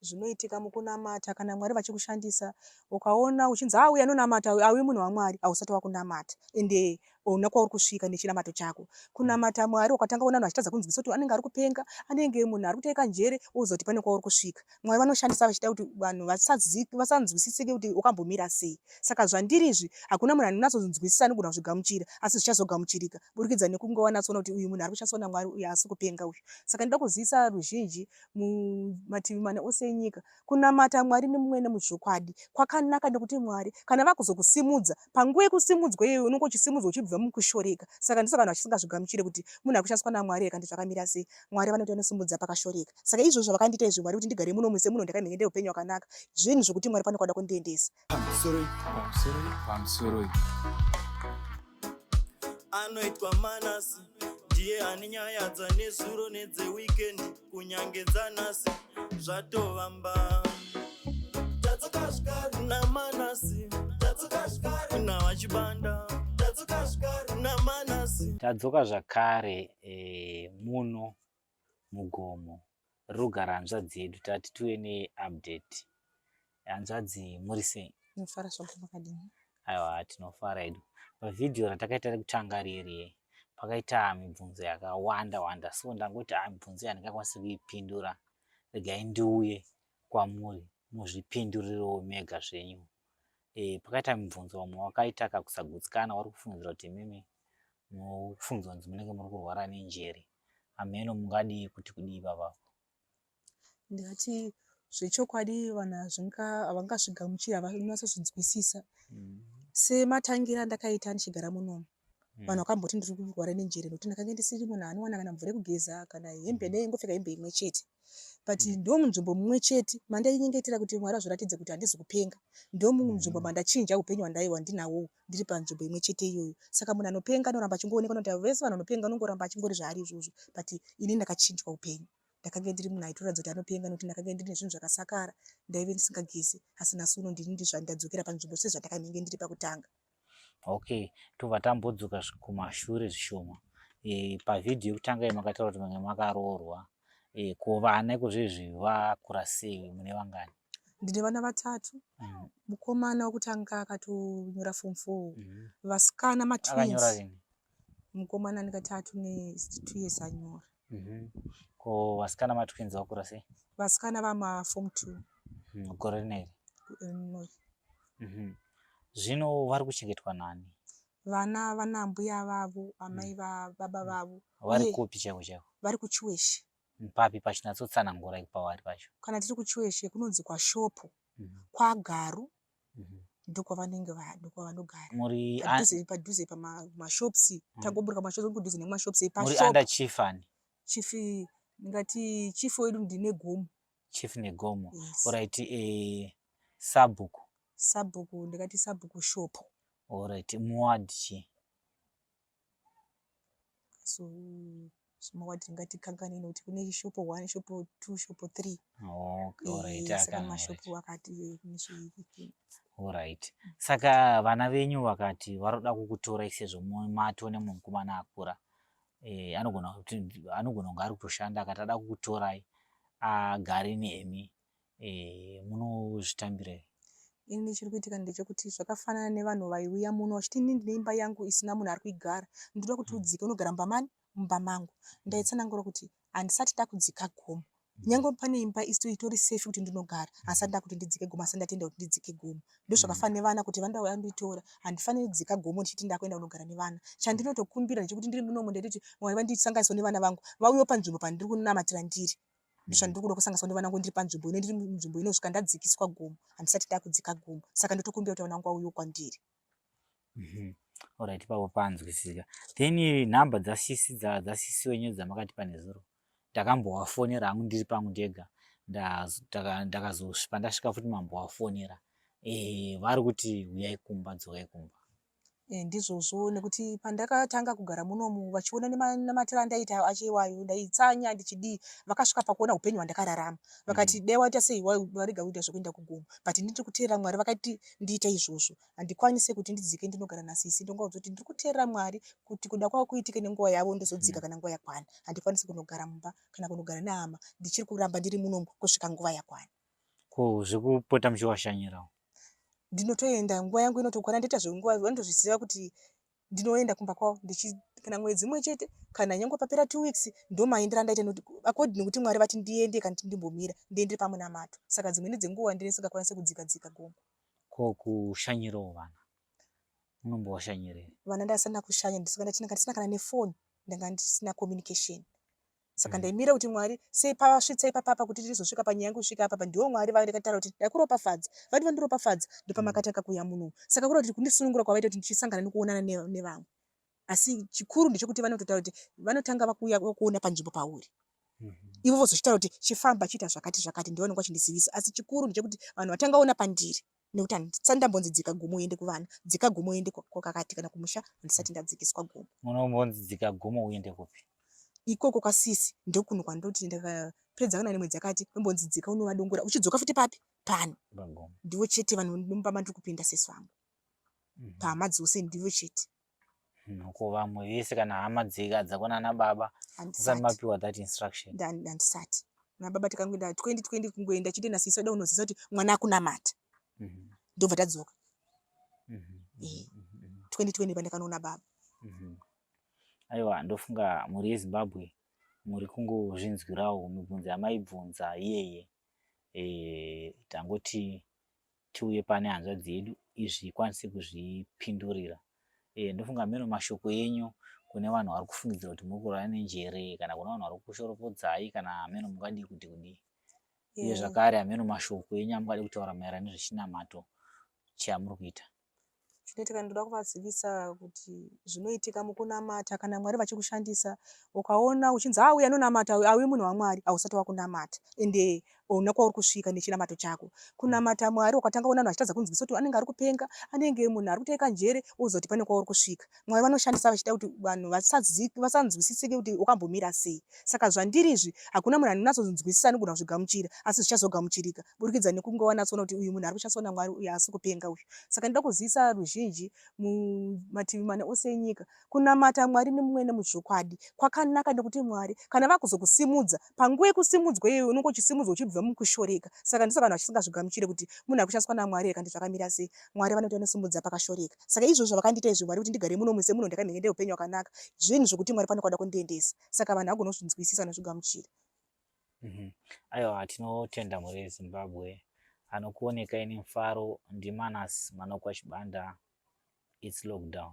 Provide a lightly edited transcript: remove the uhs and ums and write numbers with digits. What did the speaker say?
Zvinoitika mukunamata kana Mwari vachikushandisa ukaona uchinzi haa uyu anonamata uyu auyi munhu waMwari hausati wakunamata ende una kwauri kusvika nechinamato chako. Kunamata Mwari wakatanga kuona vanhu vachitadza kunzwisisa kuti anenge ari kupenga anenge munhu ari kuteka njere woziva kuti pane kwauri kusvika. Mwari vanoshandisa vachida kuti vanhu vasanzwisisike kuti wakambomira sei. Saka zvandiri izvi hakuna munhu anonyatsonzwisisa anogona kuzvigamuchira asi zvichazogamuchirika burikidza nekunge wanatsoona kuti uyu munhu ari kushandiswa naMwari uyu haasi kupenga uyu. Saka ndinoda kuzivisa ruzhinji mumativi mana ose enyika. Kunamata Mwari nemumwe nemuzvokwadi kwakanaka nekuti Mwari kana vakuzokusimudza panguva yekusimudzwa iyoyo unenge uchisimudzwa uchibva mukushoreka. Saka ndosaka vanhu vachisingazvigamuchire kuti munhu ari kushandiswa naMwari here kana kuti zvakamira sei. Mwari vanoti vanosimudza pakashoreka. Saka izvozvo zvavakandiita izvi Mwari kuti ndigare muno semunhu ndakamhenge ndine upenyu hwakanaka zvinhu zvekuti Mwari pane kwada kundiendesa. Pamusoroi, pamusoroi, pamusoroi. Anoitwa Manasi ndiye ane nyaya dzanezuro nedzeweekend kunyange dzanhasi zvatovamba. Tadzoka zvekare naManasi, tadzoka zvekare naVaChibanda, tadzoka zvekare naManasi. Tadzoka zvakare eh, muno mugomo ririkugara hanzvadzi yedu tati tiuye neupdate. Hanzvadzi muri sei? Ndinofara zvangu makadini? Aiwa tinofara hedu. Pavhidhiyo ratakaita rekutanga riri pakaita mibvunzo yakawanda wanda so ndangoti ah mibvunzo iyi handingakwanisi kuipindura regai ndiuye kwamuri muzvipindurirewo mega zvenyu. E, pakaita mibvunzo vamwe wakaita kakusagutsikana wari kufungidzira kuti imimi mukufungidzwa kunzi munenge muri kurwara nenjere hameno mungadii kuti kudii baba Ndingati zvechokwadi vanhu havangazvigamuchiri havanyatsozvinzwisisa. Sematangira andakaita ndichigara munomu vanhu vakamboti ndiri kurwara nenjere nekuti ndakange ndisiri munhu anowana kana mvura yekugeza kana hembe ndaingopfeka hembe imwe chete. But ndomunzvimbo mumwe chete mandainyengetera kuti Mwari azviratidze kuti handizi kupenga. Ndomunzvimbo mandachinja upenyu hwandaiva ndinahwo ndiri panzvimbo imwe chete iyoyo. Saka munhu anopenga anoramba achingoonekwa nekuti vese vanhu vanopenga anongoramba achingori zvaari izvozvo but ini ndakachinjwa upenyu. Ndakange ndiri munhu aitoratidza kuti anopenga nekuti ndakange ndine zvinhu zvakasakara ndaive ndisingagezi asi nhasi uno ndini ndadzokera panzvimbo sezvandakange ndiri pakutanga. Okay, tobva tambodzoka kumashure zvishoma. E, pavhidhiyo yekutanga iyi makataura kuti mange makaroorwa. E, ko vana ikozvezvi vakura sei mune vangani? Ndine vana vatatu. Mukomana wekutanga akatonyora form 4. Vasikana matwins. Akanyora rini? Mukomana ndikati atune 2 years anyora. Ko vasikana matwins vakura sei? Vasikana vama form 2. Gore rineri? No. Zvino vari kuchengetwa nani? Vana vana ambuya vavo, amai vababa vavo. Vari kupi chaiko chaiko? Vari kuChiweshe. Papi pacho natsotsanangurai pavari pacho. Kana tiri kuChiweshe kunonzi kwaShopo, kwaGaru ndokwavanenge ndokwavanogara. Muri padhuze padhuze pamashops tangoburuka mashops kudhuze nemashops Muri under chief ani? Chief ndingati chief wedu ndiNegomo. Chief Negomo. Yes. Alright, eh, sabhuku. Sabhuku ndingati sabhuku Shopo. Alright, muward chii? So zvimaward ndingati nekuti kune shopo 1, shopo 2, shopo 3. Okay, alright. Saka mashopo akati Alright. Saka vana venyu vakati varoda kukutorai sezvo mato nemumwe mukomana akura. Eh, anogona kuti anogona kunge ari kutoshanda akati ada kukutorai agare nemi eh, munozvitambira here? Ini chiri kuitika ndechekuti zvakafanana nevanhu vaiuya muno vachiti ini ndine imba yangu isina munhu ari kuigara ndinoda kuti udzike unogara mumba mani mumba mangu. Ndaitsanangura kuti handisati ndakudzika gomo nyange pane imba itori safe kuti ndinogara asi handida kuti ndidzike gomo asi ndatenda kuti ndidzike gomo. Ndozvakafanana nevana kuti vanoda kuuya kunditora handifaniri kudzika gomo ndichiti ndakuenda kunogara nevana. Chandinotokumbira ndechekuti ndiri munomu ndechekuti Mwari vandisanganisewo nevana vangu vauyewo panzvimbo pandiri kunamatira ndiri. Ndozvandiri kuda kusanganiswa nevana vangu ndiri panzvimbo ino ndiri munzvimbo ino kusvika ndadzikiswa gomo handisati ndakudzika gomo saka ndotokumbira kuti vana vangu vauyewo kwandiri. Alright, ipapo panzwisisika. Then nhamba dzasisi dzasisi wenyu dzamakatipa nezuro ndakambovafonera hangu ndiri pangu ndega ndakazosvipa ndasvika futi mambovafonera eh, vari kuti huyai kumba dzokai kumba. Eh, ndizvozvo nekuti pandakatanga kugara munomu vachiona nemanamatiro andaiita acho iwayo ndaitsanya ndichidii vakasvika pakuona upenyu hwandakararama vakati dai waita sei warega kuita zvekuenda kugomo but ndiri kuteerera Mwari vakati ndiite izvozvo handikwanise kuti ndidzike ndinogara nasisi ndongovaudza kuti ndiri kuteerera Mwari kuti kuda kwavo kuitike nenguva yavo ndozodzika kana nguva yakwana handikwanisi kunogara mumba kana kunogara nehama ndichiri kuramba ndiri munomu kusvika nguva yakwana. Ko zvekupota muchiwashanyirawo? Ndinotoenda nguva yangu inotokwana ndoita zvenguva vanotozviziva kuti ndinoenda kumba kwavo ndichi kana mwedzi mumwe chete kana nyangwe papera 2 weeks ndomaendera andaita nekuti according nekuti Mwari vati ndiende kana kuti ndimbomira ndiendere pamunamato saka dzimweni dzenguva ndinenge ndisingakwanise kudzika dzika gomo. Ko kushanyirawo vana munombovashanyirei? Vana ndasina kushanya ndisina kana nefoni ndanga ndisina communication saka ndaimira kuti Mwari sei pavasvitsa ipapapa kuti tizosvika panyaya yangu kusvika apapa ndiwo Mwari vandikataura kuti ndakuropafadza vati vandiropafadza ndopamakatanga kuuya muno saka kureva kuti kundisunungura kwavaita kuti ndichisangana nekuonana nevamwe asi chikuru ndechekuti vanototaura kuti vanotanga vakuuya vakuona panzvimbo pauri ivo vozochitaura kuti chifamba chiita zvakati zvakati ndivo vanenge vachindizivisa asi chikuru ndechekuti vanhu vatanga ona pandiri nekuti handisati ndambonzi dzika gomo uende kuvana dzika gomo uende kwakakati kana kumusha handisati ndadzikiswa gomo. Unombonzi dzika gomo uende kupi? Ikoko kwasisi ndokunhu kwandoti ndakapedza kana nemwedzi yakati ndombonzi dzika unovadongora uchidzoka futi papi pano ndivo chete vanhu nomba mandiri kupinda sesi vangu pahama dzose ndivo chete. Ko vamwe vese kana hama dzega dzakwana baba musati mapiwa that instruction? Handisati nababa tikangoenda 2020 kungoenda chete nasisi vada unozivisa kuti mwana akunamata ndobva tadzoka 2020 pandakanoona baba. Aiwa ndofunga mhuri yeZimbabwe muri kungozvinzwirawo mibvunzo yamaibvunza iyeye tangoti tiuye pane hanzvadzi yedu izvi ikwanise kuzvipindurira. Ndofunga hameno mashoko enyu kune vanhu vari kufungidzira kuti muri kurwara nenjere kana kune vanhu vari kukushoropodzai kana hameno mungadii kuti kudii. Uye zvakare hameno mashoko enyu amungade kutaura maererano nezvechinamato chamuri kuita. Chinoitika ndinoda kuvazivisa kuti zvinoitika mukunamata kana Mwari vachikushandisa ukaona uchinzi haa uyu anonamata uyu auyi munhu waMwari hausati wakunamata ende ona kwauri kusvika nechinamato chako. Kunamata Mwari wakatanga kuona vanhu vachitadza kunzwisisa kuti anenge ari kupenga anenge munhu ari kuteka njere woziva kuti pane kwauri kusvika. Mwari vanoshandisa vachida kuti vanhu vasanzwisisike kuti wakambomira sei. Saka zvandiri izvi hakuna munhu anonyatsonzwisisa anogona kuzvigamuchira asi zvichazogamuchirika burikidza nekunge wanatsoona kuti uyu munhu ari kushandiswa naMwari uyu haasi kupenga uyu. Saka ndinoda kuzivisa ruzhinji mumativi mana ose enyika kunamata Mwari nemumwe nemuzvokwadi kwakanaka nekuti Mwari kana vakuzokusimudza panguva yekusimudzwa iyoyo unenge uchisimudzwa uchibva mukushoreka. Saka ndosaka vanhu vachisingazvigamuchire kuti munhu ari kushandiswa naMwari here kana zvakamira sei. Mwari vanoti vanosimudza pakashoreka. Saka izvozvo zvavakandiita izvi Mwari kuti ndigare muno semunhu ndakamhenge ndine upenyu hwakanaka zvinhu zvekuti Mwari pane kwada kundiendesa. Saka vanhu vagona kuzvinzwisisa nozvigamuchira. Aiwa tinotenda mhuri yeZimbabwe. Anokuonekai nemufaro ndiManas Manokwa Chibanda. It's lockdown.